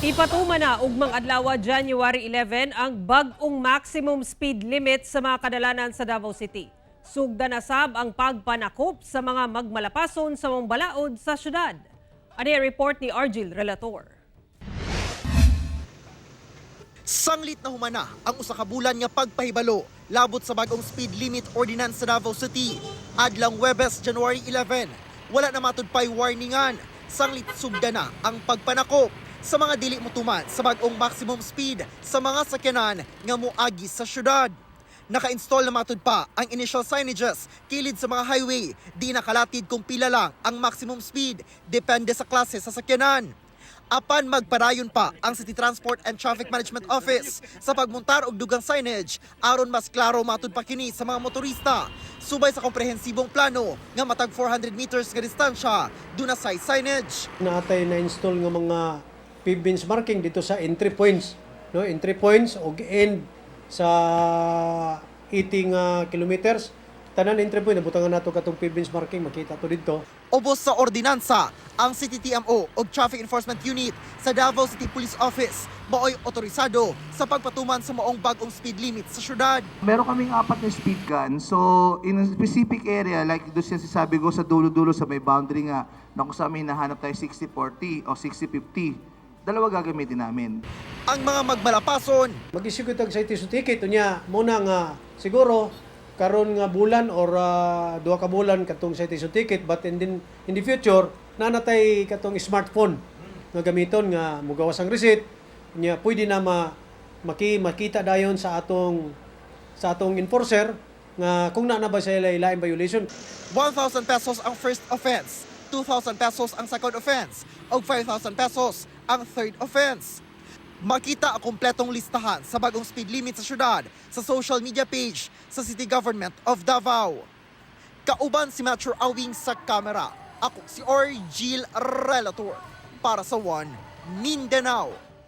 Ipatuman na ugmang adlaw, January 11, ang bag-ong maximum speed limit sa mga kadalanan sa Davao City. Sugda na sab ang pagpanakop sa mga magmalapason sa mga balaod sa syudad. Ani ang report ni Argil Relator. Sanglit na humana ang usa ka bulan nga pagpahibalo labot sa bagong speed limit ordinance sa Davao City. Adlawng Webes, January 11, wala na matud pay warningan. Sanglit sugda na ang pagpanakop sa mga dili motuman sa bagong maximum speed sa mga sakyanan nga moagi sa syudad. Naka-install na matud pa ang initial signages kilid sa mga highway. Di nakalatid kung pila lang ang maximum speed, depende sa klase sa sakyanan. Apan magpadayon pa ang City Transport and Traffic Management Office sa pagmuntar og dugang signage aron mas klaro matud pa kini sa mga motorista. Subay sa komprehensibong plano nga matag 400 meters nga distansya duna say signage. Naa tay na-install nga mga pavements marking dito sa entry points, no, entry points og end sa 80 nga kilometers. Tanan entry point nabutangan nato katong pavements marking, makita to didto. Ubos sa ordinansa, ang City TMO o Traffic Enforcement Unit sa Davao City Police Office maoy otorisado sa pagpatuman sa maong bagong speed limit sa syudad. Meron kaming apat na speed gun. So, in a specific area, like doon siya sabi ko sa dulo-dulo sa may boundary nga, na kung saan may hinahanap tayo 60-40 o 60-50, dalawa gagamitin namin. Ang mga magmalapason, Mag-issue tag citation ticket unya muna nga siguro karon nga bulan or duha ka bulan katong citation ticket, but in the future naa na tay katong smartphone nga gamiton nga mugawas ang receipt nya pwede na makita dayon sa atong enforcer nga kung naa na ba sila lain violation. 1,000 pesos ang first offense, 2,000 pesos ang second offense, o 5,000 pesos ang third offense. Makita ang kompletong listahan sa bagong speed limit sa syudad sa social media page sa City Government of Davao. Kauban si Metro Awing sa kamera. Ako si Orgil Relator para sa One Mindanao.